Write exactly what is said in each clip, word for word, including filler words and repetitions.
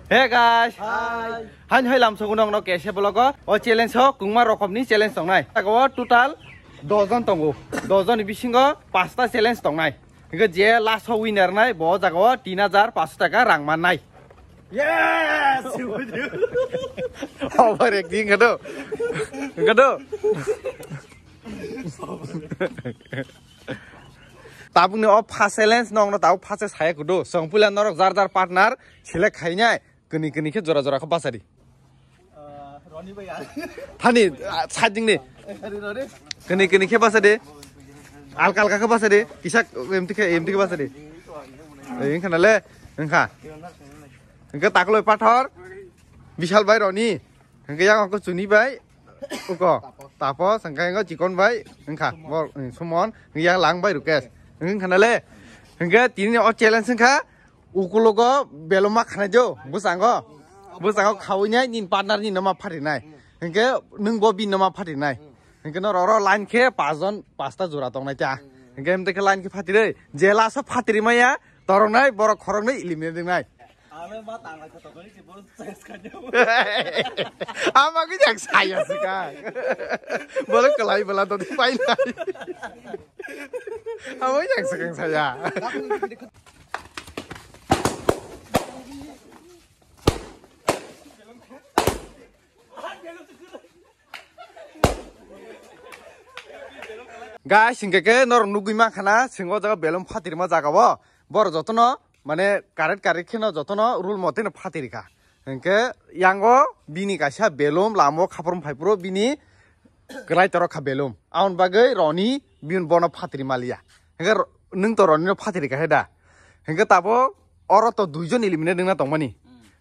Hey guys. Hi. Hain hai lamsogo nong no kese vlog o. O challenge o kungma rokom ni challenge tongnai. Jaga o total dos jon tongo. Dos jon ni bisingo pasta challenge tongnai. Hingke je last o winner nai bo jaga o tin hajar paanso taka rang mannai. Yes! Over acting kado. Kado. Tabuk ni o first challenge nong no tabuk first saya kudu. Song pula norok jar jar partner select khainai. Kini kini khe jora jora khe basa di. Ah, Roni bai ya. Thani, ah, side ni. Roni, Roni. Kini kini khe basa di. Alka alka khe basa di. Kisa emti khe, emti khe basa di. Eh, wngkha na le, wngkha. Wngkha takloi pathor. Bishal bai Roni. Hingke yang aku Chuni bai. Uko. Tapos, hingke yang Chikon bai. Wngkha. Bor, eh, Sumon. Yang lang bai Rukesh. Wngkha na le. Hingke tini o challenge wngkha. Ukulogo beloma khanai jo, bwskango, bwskango khawinai nini partner ni noma phatinai, hinkhe nwng bo bini noma phatinai, hinkhe no roro line khe pas jon pasta jora tongnai ta, hinkhe himte khe line khe phatirwi, je last o phatiri maya toroknai borok khoroknwi eliminate wngnai. Ama khe jak saya sika, borok kwlai bwla dodi painai. Abo yang sekarang saya. Guys, hingke ke norok nugui mankha na, singo jaga belum phatirma jaga o. Bor jotono, mane, karet karet kheno jotono rule mote no phatirikha. Hingke yango bini kaisa belum lamo khaprum phaipro bini kwlai torok kha belum. Aboni bagwi Roni bini bono phatiri maliya. Hingke ro-, nwng to Roni no phatiri kahe da. Hingke tabuk oro to duijon eliminate wngna tongmani.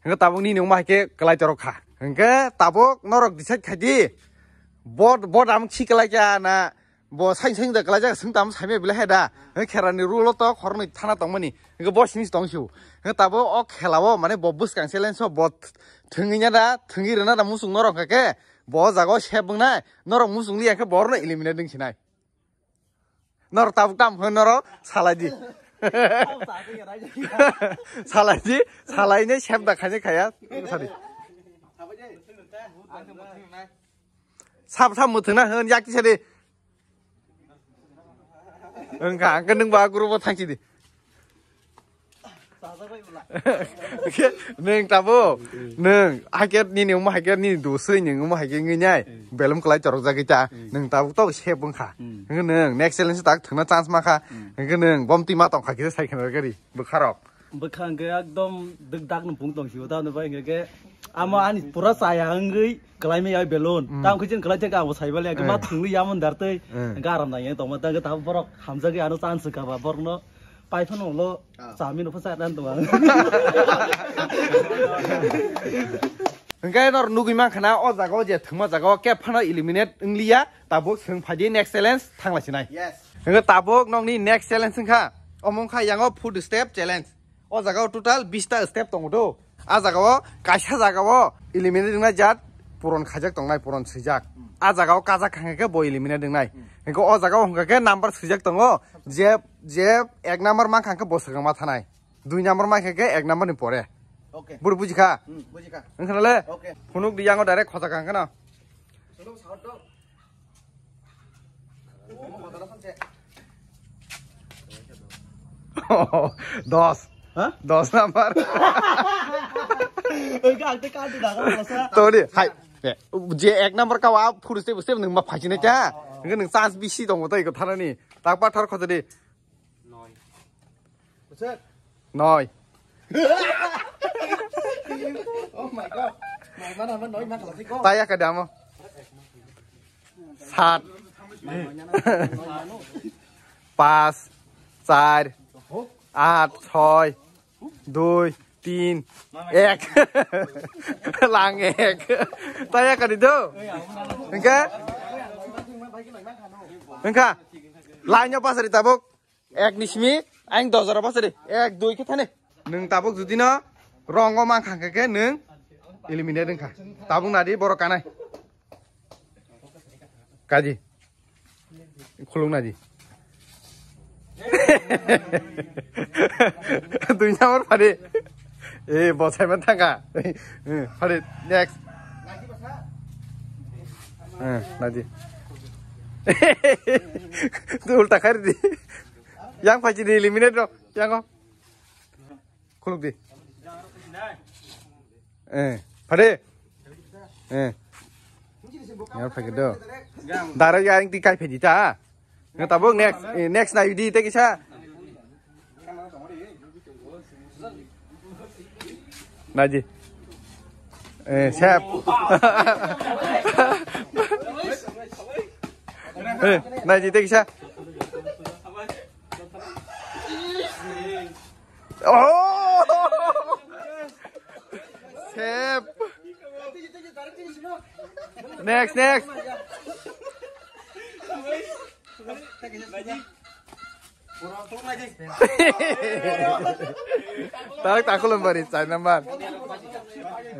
Hingke tabuk nini wngma hai khe kwlai torok kha. Hingke tabuk norok decide khai di. Bo, bo dam khi kwlai kha na, bo sain sain da kwlai jak swng tam sai me bile he da. Hingke khera ni rule o to khoroknwi thana tongmani. Hingke bo sini tong siu. Hingke tabuk o khela o mane bo bwskang challenge o bo thwngwi nya da, thwngwi rwna da musung norok hingke. Bo jaga o sep wngnai, norok muchung liya khe borok no eliminate wng sinai. Norok tabuk tam hwn norok salai di. Salai di, salai ni sep da khaini khaya. Sadi. Sap sap muthung na hwn yak ti sadi. Wngkha, ang khe nwng ba group o thangsi di. Nwng tabo, nwng haikhe nini omo haikhe nini dosoi nwng omo haikhe wngwi nai. Belum kwlai chorok jagwi ta. Nwng tabuk to sep wngkha. Hwnkhe nwng next challenge tak thwngna chance makha. Hwnkhe nwng bom twi ma tongkha kisa sai kheno gari bwkharok. Bwkha hwnkhe ekdom dwk dak no pung tong sio ta hwnwi bai hwnkhe ama ani pura chaya wngwi kwlai maya belun. Tam khe chini kwlai thangkhe abo sai bali hwnkhe ma thwngwi yamon dar tei hwnkhe aram nang yang tongma ta hwnkhe tabuk borok hamjagwi ano chance ka ba borok no. Pai phano ulo chami no phasa dan tong ang. Hwnkhe nor nugui mankha na o jaga o je thwngma jaga o kep phano eliminate wngliya, tabuk swng phaidi next challenge thanglai sinai. Yes. Hwnkhe tabuk nokni next challenge wngkha omo wngkha yango food step challenge. O jaga o total bista step tongo do. A jaga o kaisa jaga o eliminate wngnai jat puron khaijak tongnai, puron swijak. A jaga o kajak kha hwnkhe bo eliminate wngnai. Hwnkhe o jaga o hwnkha khe number swijak tongo. Je, je ek number mankha hwnkhe bo swkang ma thanai. Dui number mankha khe ek number ni pore. Okay. Buru bujikha? Hmm, bujikha. Wngkha na le? Okay. Phunuk di yango direct khosa kha hwnkhe no. Phunuk sa hor do. Dos. Ha? Dos number. Oi, ka, ka, ka, ka, ka, ka, Todi, hai. Eh, je ek number ka wa phuru step step nwng ma phajine cha. Nwng chance bisi tongo tai ko thanani. Tak pa thar khojodi. Noi. Noi. Oh my God. Noi mana, mana noi mana lagi kok. Taya ka damo. Sat. Pas. Char. At. Choi. Dui. Tin. Ek. Lang ek. Taya ka di do. Engka. Engka. Lainnya pas di tabuk. Ek ni simi, ang dos jora basa de. Ek, dui khe thani. Nwng tabuk judi no wrong o mankha hwnkhe nwng eliminate wngkha. Tabuk nadi borok kanai. Kaji. Khulung nadi. Dui number phadi. Eh, bo sai man thanga. Eh, pare, next. Eh, naji. Tu ulta khair di. Yang phaji di eliminate rok. Yang ko. Khuluk di. Eh, pare. Eh. Yang phaji do. Dara yang ti kai phaji ta. Nga tabuk next, eh, next na yudi te kisa. Naji. Eh, sep. Eh, naji te kisa. Oh! Sep. Next, next. Tarik takulum bari, chai number.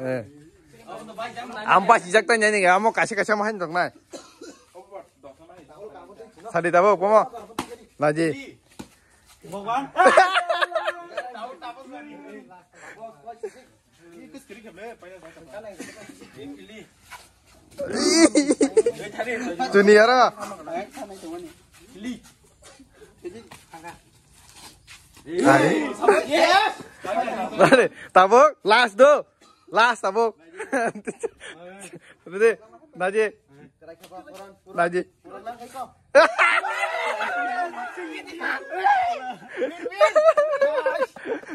Eh. Ampa sijak tanya ni, amo kasih kasih mahan dong nai. Sadi tabo, pomo. Naji. Junior. Ari. Ari, tabuk, last do. Last tabuk. Bede, naji. Naji.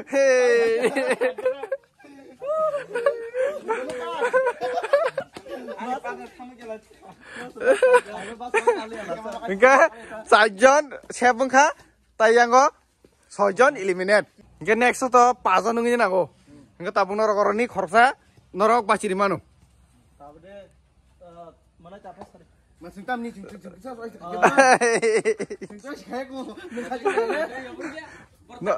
Hey. Hingke, chaijon, sep wngkha, tai yango, soijon eliminate. Hingke next to pajon wngwi nago. Hingke tabuk norok oroni khoroksa, norok bachiri mano. Masing tam ni ching ching ching sa sa. No,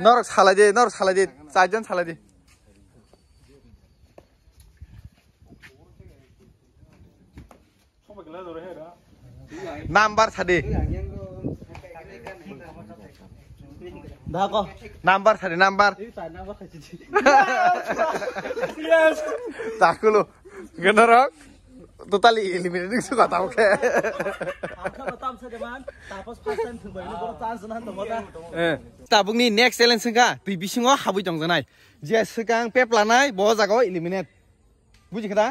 norok salai di, norok salai di, chaijon salai di. Number sadi. Dako. Number sadi, number. Yes. Takulo. Genorok. Totally eliminating suka tau ke. Ang kha batam sa deman, tapos first time thung bai, boro chance nan tong ta. Eh. Tabukni next challenge wngkha, twi bisingo habwi tongjanai. Je swkang pep lanai, bo jagao eliminate. Buji kha da?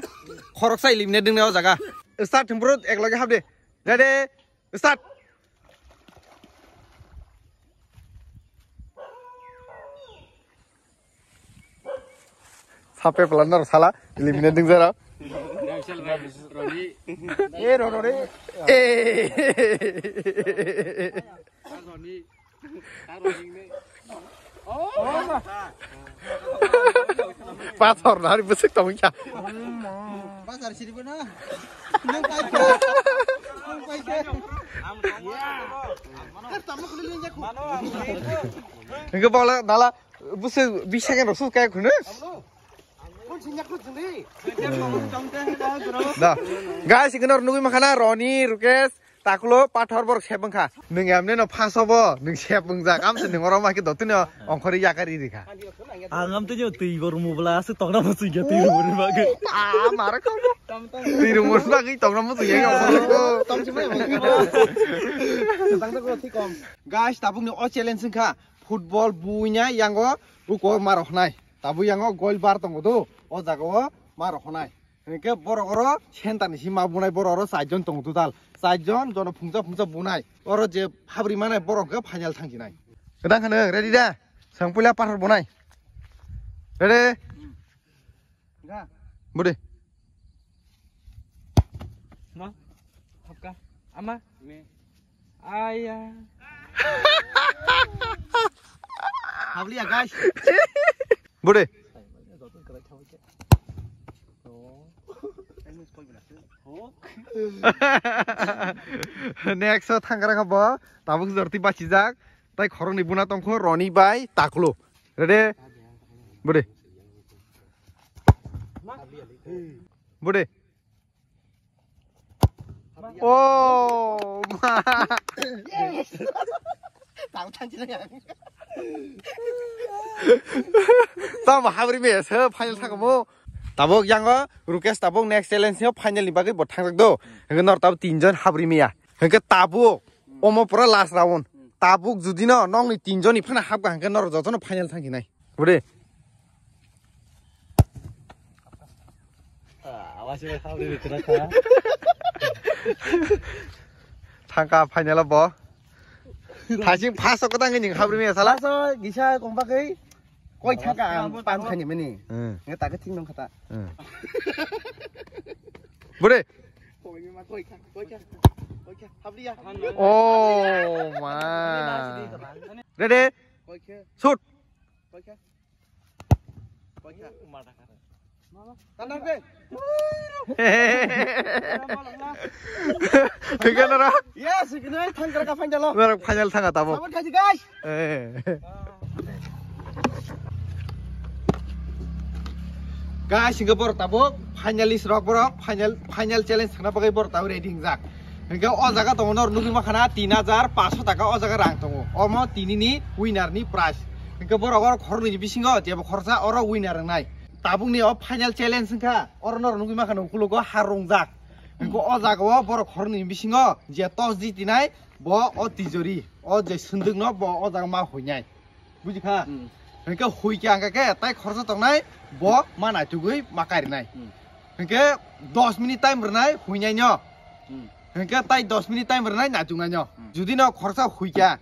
Khoroksa eliminate wngna o jaga. Start thung bro, ek lage hap de. Ready? Start. Sape pelan nor sala, eliminate ding zara. Eh, ro, ro, re. Eh. Pathor nari bwswk tongwi kha. Bazar siribo na. Nang pai kha. Nang pai kha. Hingke bola nala bwswk bis second rok suk kaya khunu. Da. Guys, ignore nugui makhana Roni, Rukesh, Takulo, Pathor borok sep wngkha. Nwng emne no paso bo, nwng sep wngjak. Amsa nwng oro ma khe dotino ongkhori yakari rikha. Ang am tini twi gormo bla aswk tongna muchung ya twi gormo bagwi. Ah, mara kau. Twi gormo bagwi tongna muchung ya ongkhori ko. Guys, tabukni o challenge wngkha football buina yango buko ma rohnai. Tabuk yango goal bar tongo do, o jaga o ma rohonai. Hingke borok oro center ni si ma bunai, borok oro char jon tongo total. Char jon jono phungsa phungsa bunai. Oro je habri manai borok hingke final thangsinai. Kedang kheno ready da? Sang puila Pathor bunai. Ready? Budi. Ma? Hapka? Ama? Aya. Habliya, guys. Budi. Next o thangkra kha bo tabuk jorti bachijak. Tai khoroknwi buna tongkho Roni bai Taklo. Ready? Budi. Budi. Oh, ma. Yes. Tang tang tang. Tamo habri me se final thangmo. Tabuk yango Rukesh tabuk next challenge ni final ni bagwi bo thangjak do. Hingke nor tabuk tinjon habri me ya. Hingke tabuk omo pura last round. Tabuk judi no nokni tinjon ni phana hapka hingke nor jotono final thangsinai. Budi. Thangka final bo. Thasing first o kwtang ni habri me sala. First o gisa kong bagwi koi thangka ang pan khani mani. Hmm. Nge ta ke thing nong khata. Hmm. Budi. Koi ma koi kha, koi kha, koi kha. Habri ya. Oh ma. Ready? Koi kha. Shoot. Koi kha. Yes, final thang kara ka final lo. Norok final thanga tamo. Sabot khaji guys. Eh. Guys, hingke borok tabuk finalist rok borok final, final challenge thangna bagwi borok tabuk ready hingjak. Hingke o jaga tongo nor nugwi makhana tin hajar paanso taka o jaga rang tongo. Omo tinini winner ni prize. Hingke borok oro khoroknwi ni bisingo jebo khoroksa oro winner wngnai. Tabukni o final challenge wngkha oro nor nugwi makhana ukulogo har rongjak. Hingke o jaga o borok khoroknwi ni bisingo je toss jitinai bo o tijori o je sundukno bo o jaga ma huinai. Bujikha? Hmm. Hingke huikha hingke ke tai khoroksa tongnai bo ma naitugwi ma karinai. Hmm. Hingke dos minute time rwnai huinai no. Hmm. Hingke tai dos minute time rwnai naituknai no. Hmm. Judi no khoroksa huikha,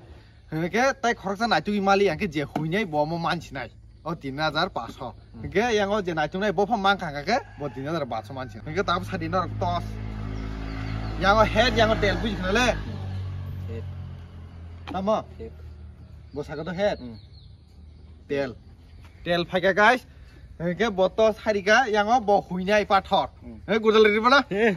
hingke tai khoroksa naitugwi mali hingke je huinai bo omo mansinai. O tin hajar paanso. Hmm. Hingke yango je naituknai bo pha mankha hingke bo tin hajar paanso mansinai. Hingke tabuk sadi norok toss. Yango head, yango tail buji khna le. Head. Tamo? Head. Bo saka to head. Hmm. Tel. Tel phaikha guys. Hingke bo to sarika yango bo huinai pathor. Hmm. He gudal ri bana. He.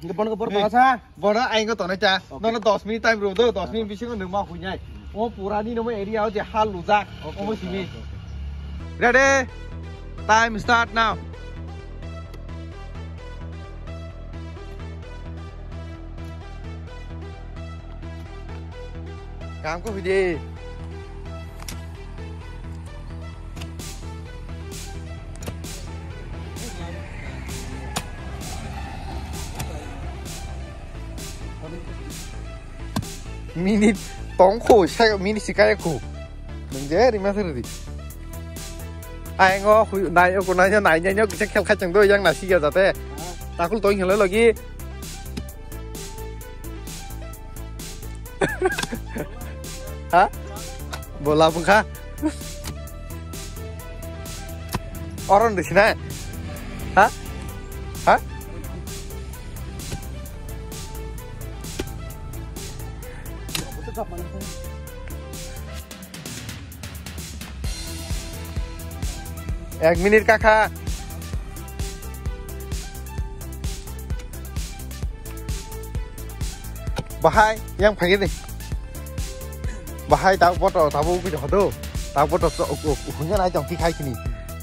Hingke bono bor bana sa. Bono aingo tonai ta. Okay. Nono dos minute time ro do, dos minute bisingo nungma huinai. O purani nomo area o je hal lujak. Okay, omo okay, simi. Okay, okay. Ready? Time start now. Kam ko hidi. Minute tongkho, sa minute sikaya kho. Nung je rima sir di. Ai ngo hui nai ko nai nai nai kisa khel khai chang do yang na siya jate. Takul to hinglo logi. Ha? Bola bungkha. Oron di sini. Ha? Ha? Ek minute kakha. Bahai yang phai de. Bahai tak boto tabu ubi hodo. Tak boto hunya nai tong tikhai kini.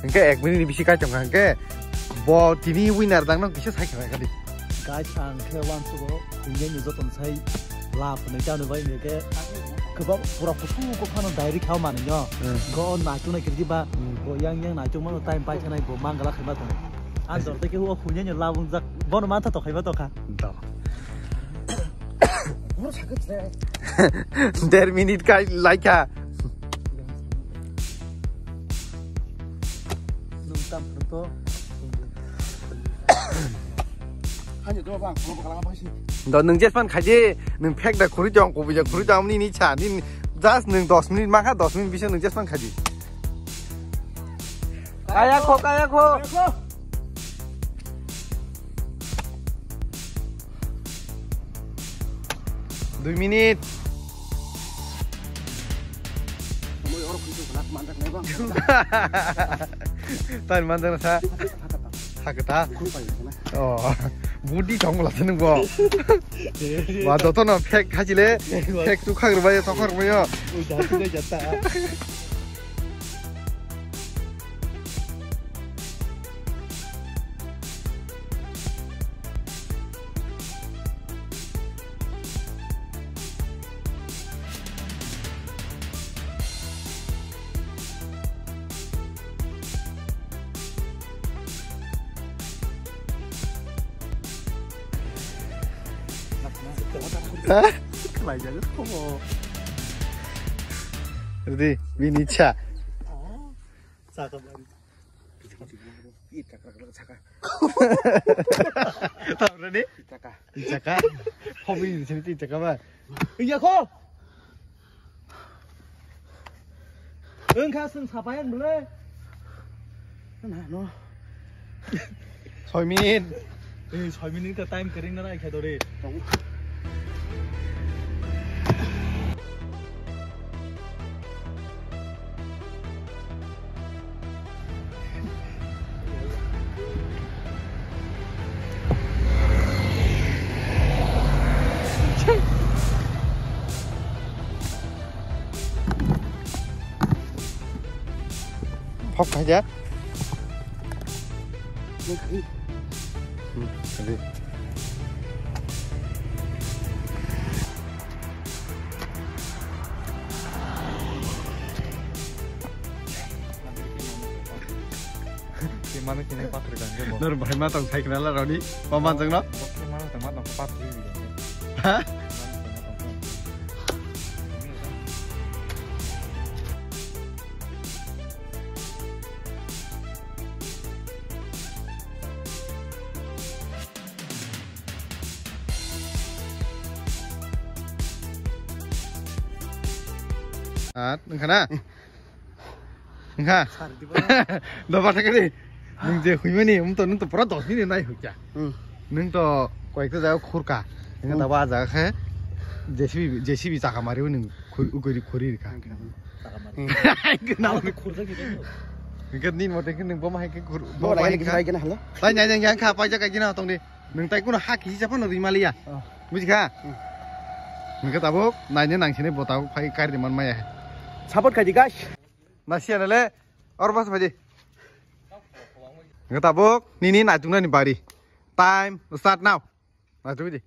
Hingke ek minute ni bisi kai tong hingke bo tini winner dang no kisa sai kha kali. Guys, ang khe uansugo, hwnwi joto sai lab hwnwi chano bai hwnwi khe kwbang pura kusu kok phano diary kha manwi no. Hmm. Go naichuk nai kirti ba, hmm, go yang yang naichuk mano time pai sanai bo mangala khaiba tong. Ang jor tei khe o hwnwi ni lab wngjak bono mantha to khaiba to kha. Do. Der minute kai laikha. Nung tam to. Hani do bang, mo bakala bang si. Do nung jespan khaji, nung phek da khuri jong, kubi jong khuri jong, nini cha, nini just nung dos minute mangkha, dos minute bisa nung jespan khaji. Kaya kho, kaya kho. Kaya kho. Dui minute. Tani manjak sa. Hakata. Oh, budi chong bwla se nungbo. Ba joto no fake khachile, fake tu khak rwbayo, tokar rwbayo. Ha? Khlaijago. Ready? Bini cha. Ready? Chaka. Chaka. Hobby ni sini chaka ba. Iya ko. Wngkha chwng sapayan bwle. Na, no. Soi minute. Eh, soi minute ka time kering na nai khe dori. Phok khai ja. Hmm, tadi. Kemana kini pathor gangge bo. Nor bai ma tong sai khna la roni. Paman jeng no. Bo kemana tong ma tong pathor gangge. Ha? At, wngkha na? Wngkha? Doba thangkha di. Nwng je huimani, nwng to, nwng to pura dos minute nai huikya. Hmm. Nwng to koyekta jaga khurka. Nwng Hmm. to ba jaga khe J C B, J C B chaka mari nwng khur-, uguri khuri rikha. Gwnang. Hwnkhe nini mote khe nwng bo ma hai khe khur-, bo Bo ma lai hai khe kha. Bai gana halo. Tai nai nai yang kha, paijak kai gina tong di. Nwng tai kuno ha kisi chapano ri maliya. Oh. Bujikha? Hmm. Hwnkhe tabuk naina nangsinai bo tabuk phai kari man maya. Support khai di, guys. Nasiya le, or bas phai di. Hwnkhe tabuk nini naituknani bari. Time start now. Naitukdi.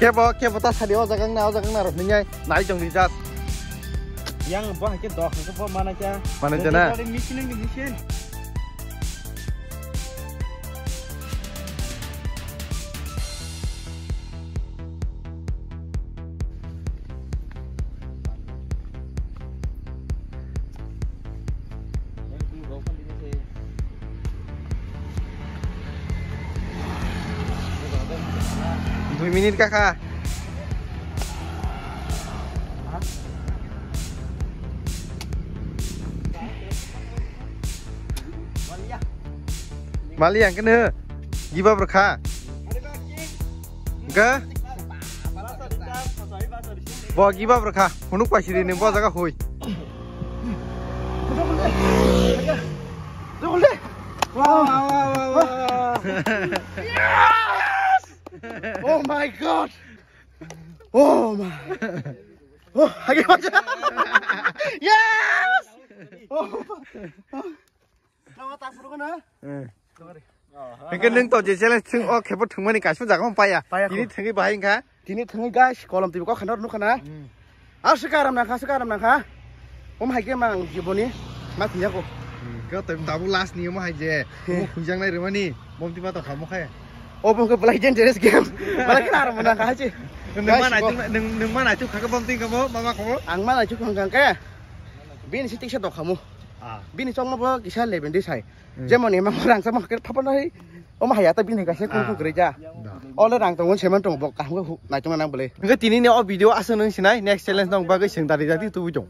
Kebo, kebo ta sadi o jaga na, o jaga na rok ningai, nai jong di jas. Yang bo hake dok, hake bo mana kya? Mana kya na? Machine, machine. Dui minute kakha. Mali yang kene. Giba berkha. Ga? Bo giba berkha. Hunuk pasiri ni bo jaga hui. Oh my God. Oh my. Oh, hage bacha. Yes. Oh. Nawa ta suru kana? Eh. Hingke nung to je challenge thung o khepo thungmani kaisa jaga paya. Paya. Ini ko. Thungwi bahai hingkha. Tini thungwi guys, kolom twi kok khanor nukha na. Hmm. Aswk aram nangkha, aswk aram nangkha. Om hai khe mang jiboni ma thiyako. Hmm, khe tei tabuk last ni omo hai je. Hmm. Omo khunjaknai rwmani, bomti ma tongkha omo khe. Obo khe belai dangerous game. Belai khe aram nangkha hai se. Nung ma naituk, nung, nung ma naituk kha khe bomti kha bo, mama kho. Ang ma naituk kha khe. Bini si tiksa tongkha mo. Ah. Bini chongma bo kisa leben di sai. Hmm. Jemon ema rang sama khe phapar nai. Omo haya ta bini kaisa kung kung kwrwi ja. Da. Ole rang tongo semen tongo bo kaham khe hu-, naitung nang bole. Hingke tini ni o video aswk nung sinai next challenge nong bagwi seng dari jadi tubui tong.